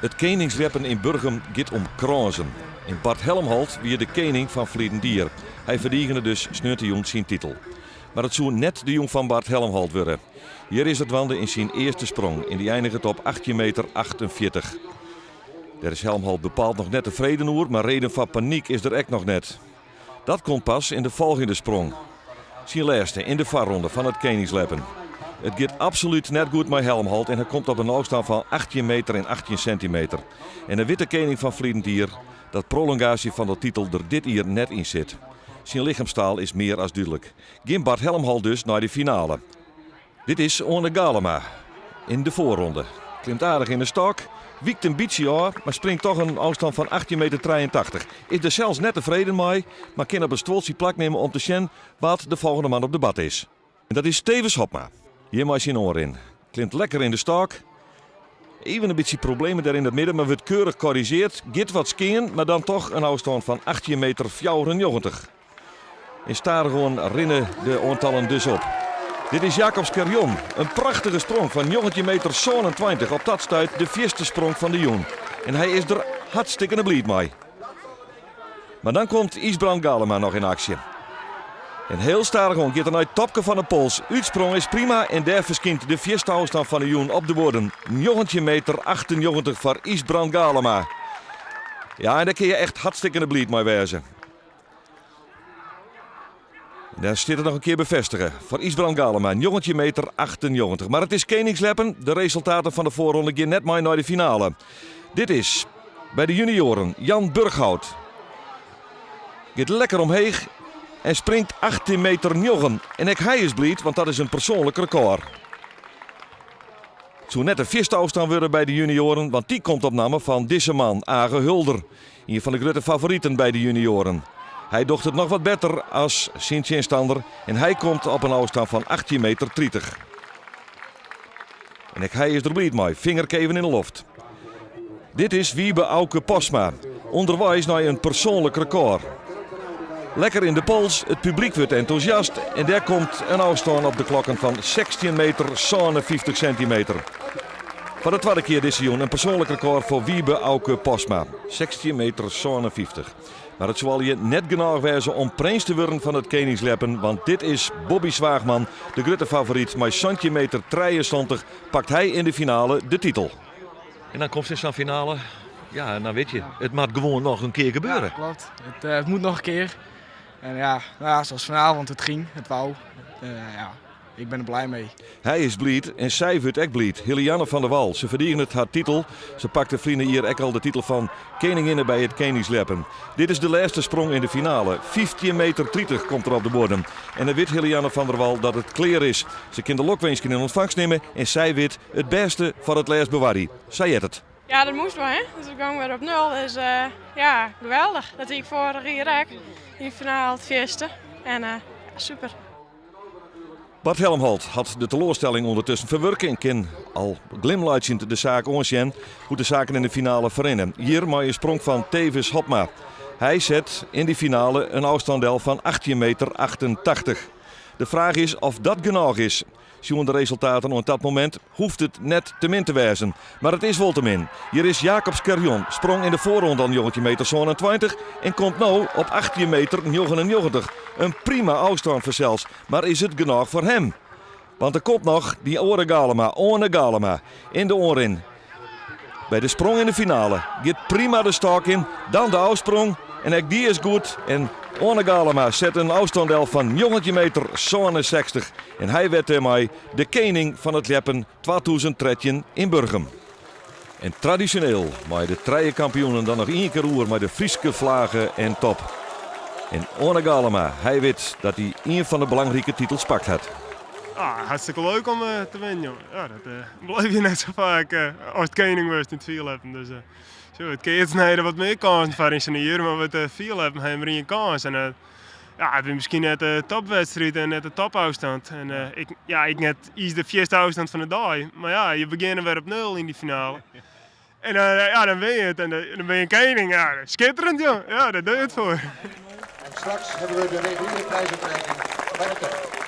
It keningsljeppen yn Burgum giet om krânsen. En Bart Helmholt wie de kening fan ferleden jier. Hy ferdigene dus sneontejûn syn titel. Mar it soe net de jûn fan Bart Helmholt wurde. Hjir is er dwaande yn syn earste sprong en dy einiget op 18 meter 48. Dêr is Helmholt bepaald noch net tefreden oer, mar reden foar panyk is der ek noch net. Dat komt pas yn de folgjende sprong. Syn lêste yn de foarronde fan it keningsljeppen. It giet absolút net goed mei Helmholt en hy komt op in ôfstân fan 18 meter en 18 sentimeter. En dan wit de kening fan ferleden jier dat prolongaasje fan de titel der dit jier net yn sit. Syn lichemstaal is mear as dúdlik. Gjin Bart Helmholt dus nei de finale. Dit is Oane Galema yn de foarronde. Klimt aardich yn de stôk, wykt in bytsje ôf, mar springt toch in ôfstân fan 18 meter 83. Is der sels net tefreden mei, mar kin op in stuoltsje plak nimme om te sjen wa't de folgjende man op de bard is. En dat is Thewis Hobma. Hjir mei syn oanrin. Klimt lekker yn de stôk. Even in bytsje problemen dêr yn it midden, mar wurdt keurich korrigeard. Giet wat skean, mar dan toch in ôfstân fan 18 meter 94. En stadichoan rinne de oantallen dus op. Dit is Jacob Scherjon. In prachtige sprong fan 19 meter 27. Op dat stuit de fierste sprong fan de jûn. En hy is der hartstikkene bliid mei. Mar dan komt Ysbrand Galema noch yn aksje. En hiel stadichoan giet er nei it topke fan de pols. Utsprong is prima en dêr ferskynt de fierste ôfstân fan de jûn op de buorden. 19 meter 98 foar Ysbrand Galema. Ja, en dêr kinne je echt hartstikkene bliid mei wêze. Dêr stiet it noch in kear befêstige foar Ysbrand Galema, 19 meter 98. Mar it is keningsljeppen, de resultaten fan de foarronde gean net mei nei de finale. Dit is by de junioaren Jan Burghout. Giet lekker omheech en springt 18 meter 9. En ek hy is bliid, want dat is in persoanlik rekôr. It soe net de fierste ôfstân wurde by de junioaren, want dy komt op namme fan dizze man, Age Hulder. Ien fan de grutte favoriten by de junioaren. Hy docht it noch wat better as syn tsjinstanner en hy komt op in ôfstân fan 18 meter 30. En ek hy is der bliid mei, fingerke even yn de loft. Dit is Wiebe Auke Postma, ûnderweis nei in persoanlik rekôr. Lekker yn de pols, it publyk wurdt entûsjast en dêr komt in ôfstân op de klokken fan 16 meter 57 sentimeter. Foar de twadde kear dizze jûn in persoanlik rekôr foar Wiebe Auke Postma, 16 meter 57. Mar it soe allegear net genôch wêze om prins te wurden fan it keningsljeppen, want dit is Bobby Zwaagman, de grutte favoryt. Mei 17 meter 73 pakt hy yn de finale de titel. En dan komst yn sa'n finale, ja, en dan wit je, it moat gewoan noch in kear gebeure. Ja, klopt. Het, het moet nog een keer. En ja, nou ja, zoals vanavond, het ging, het wou. Ja, ik ben er blij mee. Hy is bliid en sy wurdt ek bliid. Hilianne van der Wal, se ferdigenet har titel. Se pakte ferline jier ek al de titel fan keninginne by it keningsljeppen. Dit is de lêste sprong yn de finale. 15 meter 30 komt der op de buorden. En dan wit Hilianne van der Wal dat it klear is. Se kin de lokwinsken yn ûntfangst nimme en sy wit it bêste foar it lêst bewarje. Sa heart it. Ja, dat moast wol, hè. Dus ik gong wer op nul. Dus ja, geweldich. Dat hie ik foarich jier ek. Yn de finale it fierste. En ja, super. Bart Helmholt hat de teloarstelling ûndertusken ferwurke en kin al glimlaitsjend de saak oansjen hoe't de saken yn de finale ferrinne. Hjir mei in sprong fan Thewis Hobma. Hy set yn dy finale in ôfstân del fan 18 meter 88. De fraach is oft dat genôch is. Sjoen de resultaten oant dat momint hoecht it net te min te wêzen. Mar it is wol te min. Hjir is Jacob Scherjon, sprong yn de foarronde al 19 meter 27 en komt no op 18 meter 99. In prima ôfstân fansels, mar is it genôch foar him? Want der komt noch dy oare Galema, Oane Galema, yn de oanrin. By de sprong yn de finale giet prima de stôk yn, dan de ôfsprong en ek dy is goed. En Oane Galema set in ôfstân del fan 19 meter 67 en hy wurdt dêrmei de kening fan it ljeppen 2013 yn Burgum. En tradisjoneel meie de trije kampioenen dan noch ien kear oer mei de Fryske flage en top. En Oane Galema, hy wit dat hy ien fan de belangrike titels pakt hat. Ah, hartstikke leuk om te winnen, jongen. Ja, dat beleef je net sa faak as kening wurdst yn it fierljeppen. Dus zo, it keatsen ha je der wat mear kânsen foar yn sa'n jier, mar it fierljeppen ha je mar ien kâns. En ja, it wie miskien net de topwedstriid en net de topôfstân. En ik, ja, ik net iens de fierste ôfstân fan de dei. Mar ja, je begjinne wer op nul yn dy finale. En ja, dan win je it en dan bin je kening. Ja, skitterend, joh. Ja, dêr doch je it foar. En straks hebben we de reguliere prijsuitreiking bij de tent.